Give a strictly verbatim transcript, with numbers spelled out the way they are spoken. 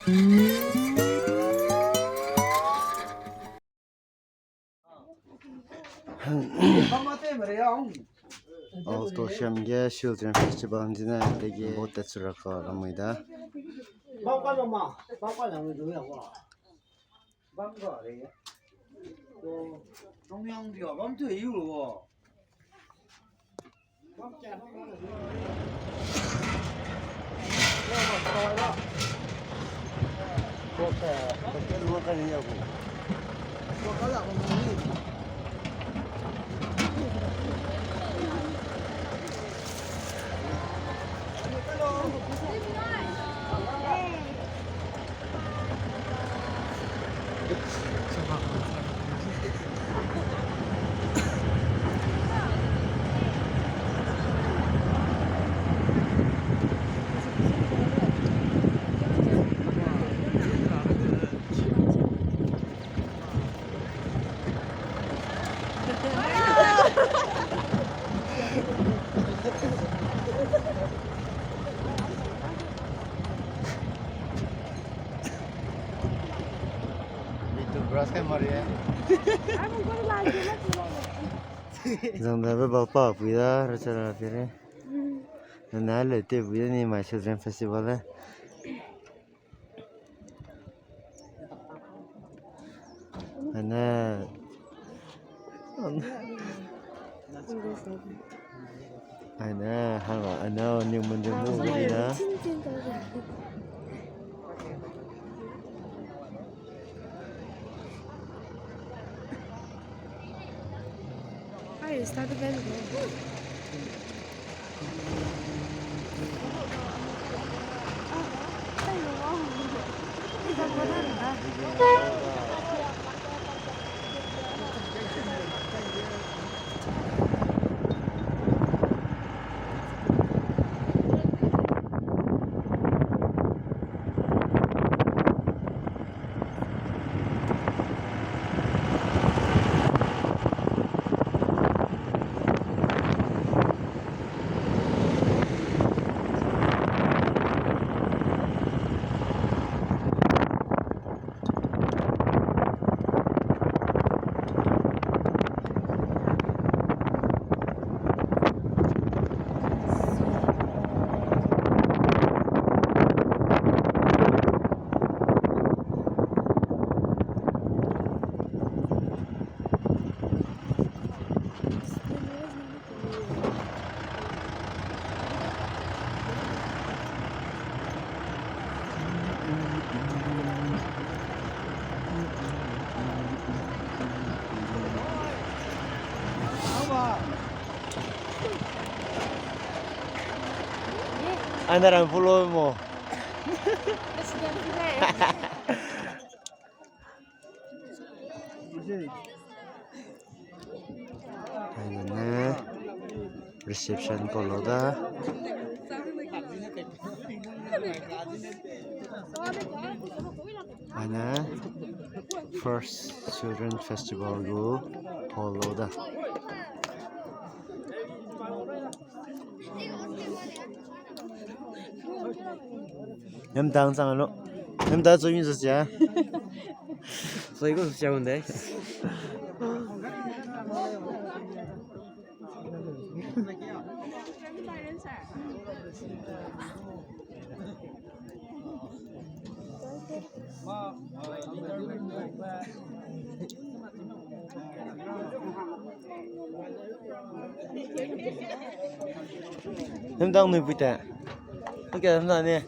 Auto Siam ge Children Festival dine dege bote chura ka lamui da. Itu brush kai mari. Zangdabe bau pa pui da, rachara pere. Nana le te pui da ni mai Children Festival le. Ane. Ane, hanga, ane, ni mun de mu na. Ai, start again. Ane ram follow mo. Aigene reception kau lau da. Aine first Children Festival gu hall lau da. Nem dang chang lo. Nem da zoi mi zai sia. Zoi gu sia un dei. Nem dang nui pui te. Oke, nem dang ni.